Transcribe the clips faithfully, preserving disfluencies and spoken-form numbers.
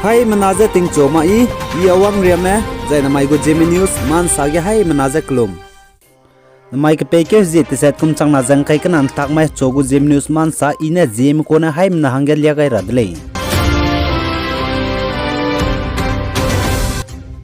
Haimena je tingchu ma i, i Awang Riame, zai namai gu Zeme News Ma Nsa ge haimena je kelum. Namai kepeikeu hezie tesat kum changna ze ngkai kena ntak mai chu gu Zeme News Ma Nsa i ne Zeme kune haimena hangge lia gai ra de lei.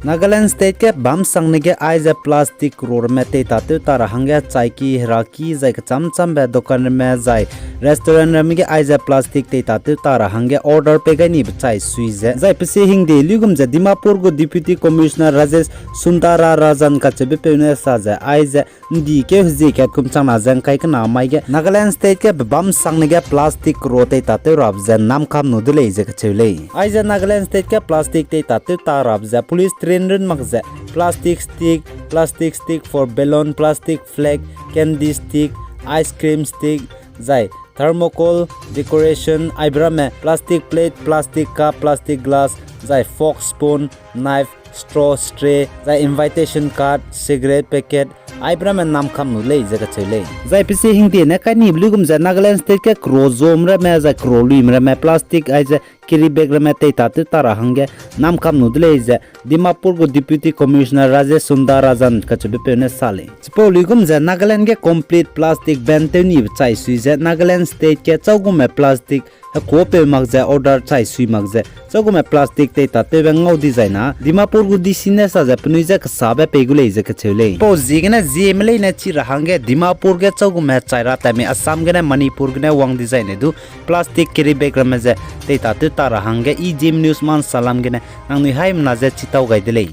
Nagaland State ge bam sangne ge aize plastic kero ramme teitatew ta ra hangge chaiki, heraki, zai kecham chambe dokan ramme zai restaurant ramme ge aize plastic teitatew ta ra hangge order pei gai nibe chai sui ze, zai pe sie hingde luigum ze Dimapur gu Deputy Commissioner Rajesh Sundara Rajan kacheubepeu ne sa ze aize ndikeu hezie kat kum changna ze ngkai kena mai ge Nagaland State ge pe bam sangne ge plastic kero teitatew rabe ze namkam nu de lei ze kacheu lei. Aize Nagaland State ge plastic teitatew ta rabe ze police train run mak ze plastic stick, plastic stick for balloon, plastic flag, candy stick, ice cream stick, zai thermocol, decoration, aiberamme plastic plate, plastic cup, plastic glass, zai fork, spoon, knife, straw, tray, zai invitation card, cigarette packet, aiberamme namkam nu lei ze kacheu lei. Zai pe sie hingde ne kai nibe luigum ze Nagaland State ge kero zom ramme zai kero luime ramme plastic aize carry bag ramme teitatew ta ra hangge namkam nu de lei ze Dimapur gu Deputy Commissioner Rajesh Sundar Rajan kacheubepeu ne sa lei. Chipau luigum ze Nagaland ge complete plastic ban tew nibe chai sui ze Nagaland State ge chaugume plastic hekuapeu mak ze order chai sui mak ze chaugume plastic teitatewbe ngau dizai na Dimapur gu D C ne sa ze penui je kesabe pei gu lei ze kacheu lei. Pau ziegene Zeme leine chi ra hangge Dimapur ge chaugume chai ra taime Assam gene Manipur gene wang dizai ne du plastic carry bag ramme ze teitatew ta ra hangge i Zeme News Ma Nsa lam gene nangnui haimena je chitau gai de lei.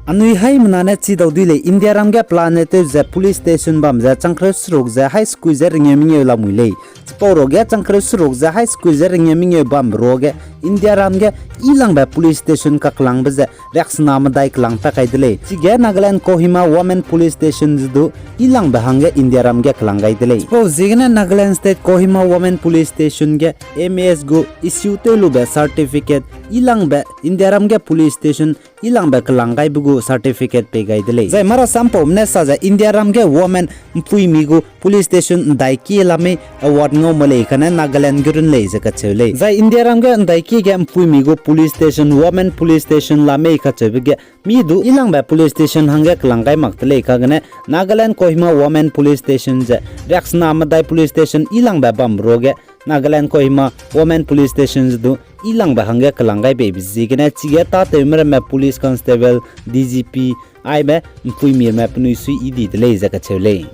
Anui haimena ne chidau dui lei, Indiaram ge pelane tew ze police station bam ze changkereu seruk ze hai sekui ze rengeu mengeu lamui lei. Chipau ruage changkereu seruk ze hai sekui ze rengeu mengeu bambe ruage Indiaram ge ilangbe police station kakelangbe ze riaksena medai kelang pa kai de lei. Chige Nagaland Kohima Women Police Station ze du ilangbe hangge Indiaram ge kelang gai de lei. Chipau ziegene Nagaland State Kohima Women Police Station ge M A S gu issue tew lube certificate ilangbe Indiaram ge police station ilangbe kelang gaibe gu certificate pei gai de lei. Zai marasampaume ne sa ze Indiaram ge women mpuimi gu police station ndaikie lamei award ngau ma lei kane Nagaland ge run lei ze kacheu lei. Zai Indiaram ge ndaikie ge mpuimi gu police station, women police station lamei kacheube ge mi du ilangbe police station hangge kelang gai mak de lei kagene Nagaland Kohima Women Police Station ze riaksena medai police station ilangbe bambe ruage Nagaland Kohima Women Police Station ze du ilangbe hangge kelang gai beibe ziegene chige tâtewme ramme police constable, D G P, aibe mpuimirme penui sui yi di de lei ze kacheu lei.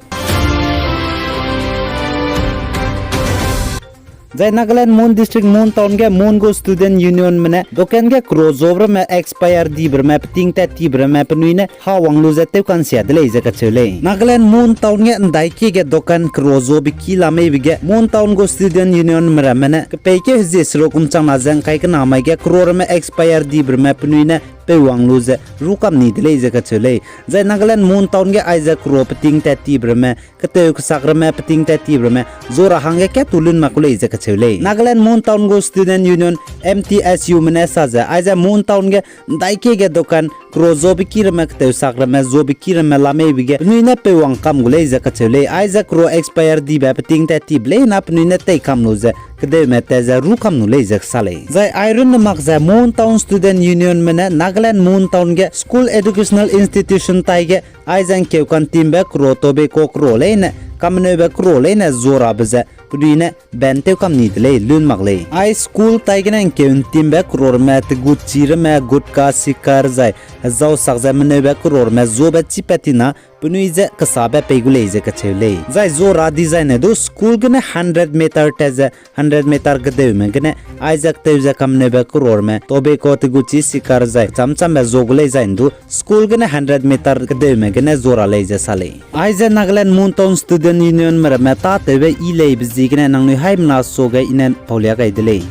Zai Nagaland Mon District Mon Town ge Mon gu Student Unionme ne dokan ge kero zobe ramme expire dibe ramme peting tat tibe ramme penui ne ha wang lu ze tewkansia de lei ze kacheu lei. Nagaland Mon Town ge ndaikie ge dokan kero zobe ki lameibe ge Mon Town gu Student Unionme ramme ne kepeikeu hezie seruk kum changna ze ngkai kena mai ge kero ramme expire dibe ramme penui ne peu wang lu ze rû kam ni de lei ze kacheu lei. Zai Nagaland Mon Town ge aize kero peting tat tibe ramme, ketew kesak ramme, peting tat tibe ramme zu ra hangge kattu lun mak ku lei ze kacheu lei. Nagaland Mon Town gu Student Union, M T S Ume ne sa ze aize Mon Town ge ndaikie ge dokan kero zobe ki ramme, ketew sak ramme, zobe ki ramme lameibe ge penui ne peu wang kam gu lei ze kacheu lei. Aize kero expire dibe peting tat tibe leine penui ne tei kam lu ze kedeume tat ze rû kam nu lei ze kasa lei. Zai ai runne mak ze Mon Town Student Unionme ne Nagaland Mon Town ge school educational institution taige aize ngkeu kantimbe kero tobacco kero leine, kameneube kero leine zu rabe ze penui ne ban tew kam ni de lei lun mak lei. Ai school taigene ngkeu ntimbe kero ramme, teguchi ramme, gutka, sikar zai hezau sak ze meneube kero ramme zube chipat tina penui ze kesabe pei gu lei ze kacheu lei. Zai zu ra dizaine du school gene hundred meter tat ze hundred meter kedeume gene aize ketew ze kameneube kero ramme tobacco, teguchi, sikar zai chamchambe zu gu lei zai ndu school gene hundred meter kedeume gene zu ra lei ze sa lei. Aize Nagaland Mon Town Student Unionme ramme tâtewbe yi leibe ziegene nangnui haimena suage i ne paulia gai de lei.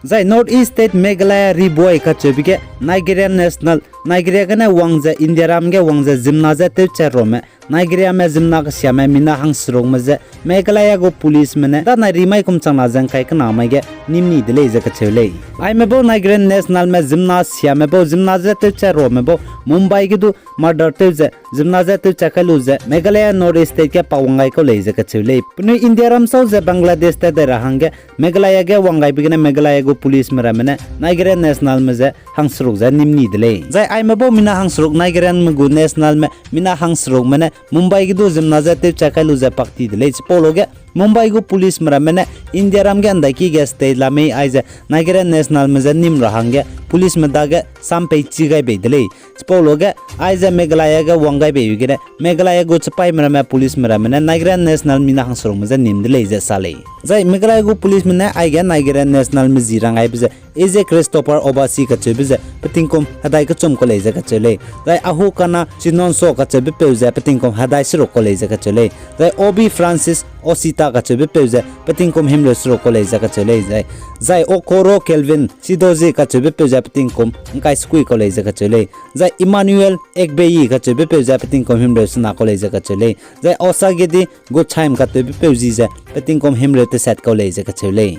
Zai North East State Meghalaya Ri Bhoi kacheube ge Nigerian National Nigeria gene wang ze Indiaram ge wang ze ziemmena je tewchat rame, Nigeriame ziemmena kesiame mina hangserukme je Meghalaya gu policeme ne danai rimai kum changna ze ngkai kena mai ge nîm ni de lei ze kacheu lei. Aime bau Nigerian nationalme ziemmena siame bau ziemmena je tewchat rame bau Mumbai ge du murder tew ze ziemmena je tewchat kai lu ze Meghalaya North East State ge pa wang gai kau lei ze kacheu lei. Penui Indiaram sau ze Bangladesh tat dai ra hangge Meghalaya ge wang gaibe gene Meghalaya gu policeme ramme ne Nigerian nationalme je hangseruk ze nîm ni de lei. Zai aime bau mina hangseruk Nigerianme gu nationalme mina hangserukme ne Mumbai ge du ziemmena je tewchat kai lu ze pakti de lei. Chipau luge Mumbai gu policeme ramme ne Indiaram ge ndaiki ge state la mei aize Nigerian nationalme je nîm ra hangge policeme dage sam peichi gai bei de lei. Chipau luge aize Meghalaya ge wang gai beibe gene Meghalaya gu chipaîme ramme policeme ramme ne Nigerian national mina hangserukme je nîm de lei ze sa lei. Zai Meghalaya gu policeme ne aige Nigerian nationalme ji rang gaibe ze A J Christopher Obasi kacheube ze petingkum hedai kechum kau lei ze kacheu lei. Zai Ahukana Chinonso kacheubepeu ze petingkum hedai seruk kau lei ze kacheu lei. Zai Obi Francis Osita kacheubepeu ze petingkum himreu seruk kau lei ze kacheu lei. Zai, zai Okoro Kelvin Chidozie kacheubepeu ze petingkum ngkai sekui kau lei ze kacheu lei. Zai Emmanuel Egbeyi kacheubepeu ze petingkum himreu sena kau lei ze kacheu lei. Zai Osagidi Gochaim kacheubepeu ji ze petingkum himreu teset kau lei ze kacheu lei.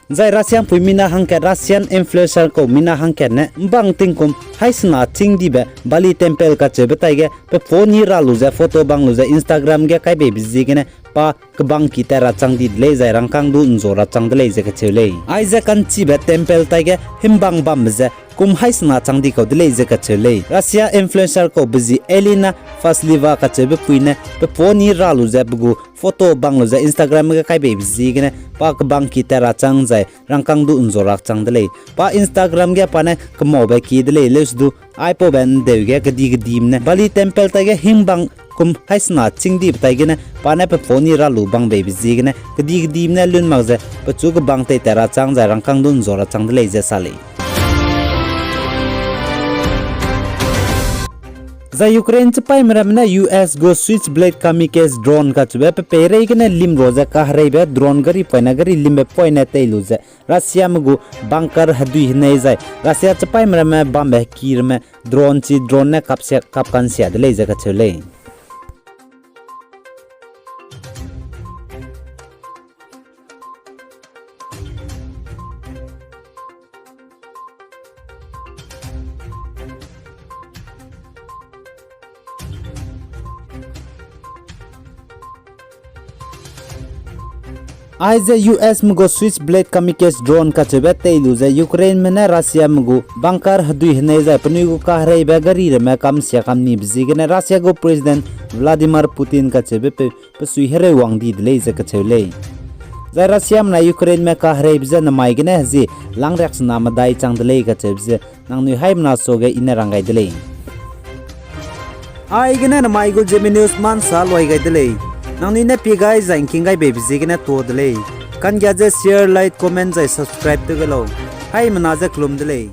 Zai Russiapui mina hangkat, Russian influencer kau mina hangkat ne mbang tingkum haisena chîngdibe Bali Temple kacheube taige pe phone ni ra lu ze photo bang lu ze Instagram ge kai beibe ziegene pa kebang ki tat ra chang di de lei zai rangkâng du nzua ra chang de lei ze kacheu lei. Aize ka'nchibe temple taige himbang bambe ze kum haisena chang di kau de lei ze kacheu lei. Russia influencer kaube zi Elina Fasliva kacheube pui ne pe phone ni ra lu ze pe gu photo bang lu ze Instagram ge kai beibe ziegene pa kebang ki tat ra chang zai rangkâng du nzua ra chang de lei. Pa Instagram ge pa ne kemaube ki de lei, leuse du aipaube ndeu ge kedi kedime ne Bali Temple taige himbang kum haisena chîngdibe taigene pa ne pe phone ni ra lu bang beibe ziegene kedi kedime ne lun mak ze pechu kebang tei tat ra chang zai rangkâng du nzua ra chang de lei ze sa lei. Zai Ukraine chipaîme ramme ne U S gu Switchblade kamikaze drone kacheube pe peirei gene lim ra ze kahereibe drone gari poine gari limbe poine tei lu ze Russiame gu bunker hedui henei zai Russia chipaîme ramme bambe heki ramme drone chi drone ne kapsia kapkansia de lei ze kacheu lei. Aize U S me gu Switchblade kamikaze drone kacheube tei lu ze Ukraineme ne Russiame gu bunker hedui henei zai penui gu kahereibe gari ramme kamsia kamnibe ziegene Russia gu President Vladimir Putin kacheube pe pesui hereu wang di de lei ze kacheu lei. Zai Russiame ne Ukraineme kahereibe ze nemai gene hezie langriaksena medai chang de lei kacheube ze nangnui haimena suage i ne rang gai de lei. Aigene nemai gu Zeme News mansa luai gai de lei. Nangnui ne pie gai zai ngking gai beibe ziegene tuâ de lei. Kanggia ze share, like, comment zai subscribe tew gai lau. Haimena ze kelum de lei.